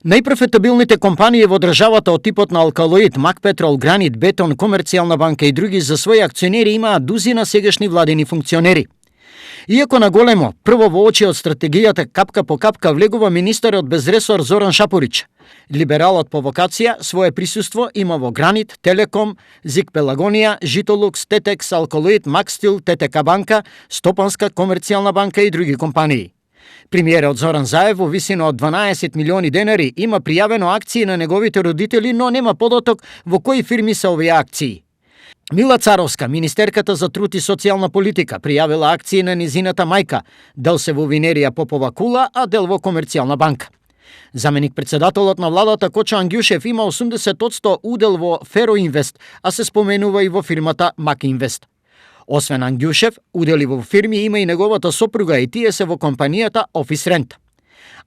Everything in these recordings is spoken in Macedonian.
Најпрофитабилните компании во државата од типот на Алкалоид, Макпетрол, Гранит, Бетон, Комерцијална банка и други за своји акционери имаат дузина сегашни владини функционери. Иако на големо, прво во очи од стратегијата капка по капка влегува министерот без ресор Зоран Шапурич. Либералот по вокација свое присуство има во Гранит, Телеком, Зик Пелагонија, Житолукс, Тетекс, Алкалоид, Макстил, ТТК банка, Стопанска, Комерцијална банка и други компании. Премиерот Зоран Заев во висина од 12 милиони денари има пријавено акции на неговите родители, но нема податок во кои фирми се овие акции. Мила Царовска, министерката за труд и социјална политика, пријавила акции на низината мајка, дел се во Винерија Попова Кула, а дел во Комерцијална банка. Заменик председателот на владата Кочо Ангјушев има 80% удел во Фероинвест, а се споменува и во фирмата Макинвест. Освен Ангјушев, удели во фирми има и неговата сопруга и тие се во компанијата Офис Рент.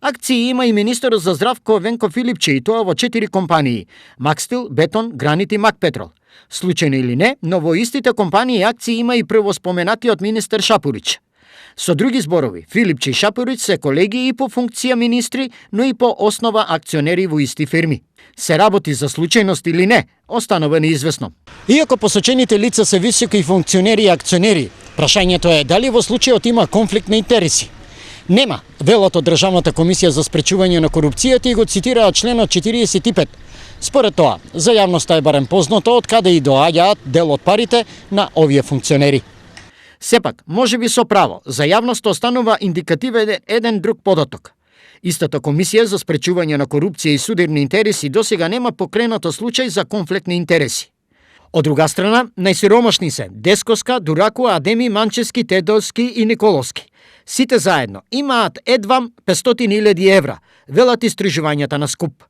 Акции има и министерот за здравко Венко Филипче и тоа во 4 компании: Макстил, Бетон, Гранит и Макпетрол. Случајно или не, но во истите компании акции има и прво споменатиот министер Шапурич. Со други зборови, Филипче и Шапурич се колеги и по функција министри, но и по основа акционери во исти фирми. Се работи за случајност или не, останува неизвестно. Иако посочените лица се високи функционери и акционери, прашањето е дали во случајот има конфликт на интереси. Нема, велат од Државната комисија за спречување на корупцијата и го цитираат членот 45. Според тоа, за јавноста е барем познато од каде и доаѓаат дел од парите на овие функционери. Сепак, може би со право, за јавноста останува индикативен еден друг податок. Истата комисија за спречување на корупција и судирни интереси досега нема покренато случај за конфликт на интереси. Од друга страна, најсиромашни се Десковска, Дураку, Адеми, Манчевски, Тедовски и Николовски. Сите заедно имаат едвам 500.000 евра, велат истражувањата на СКУП.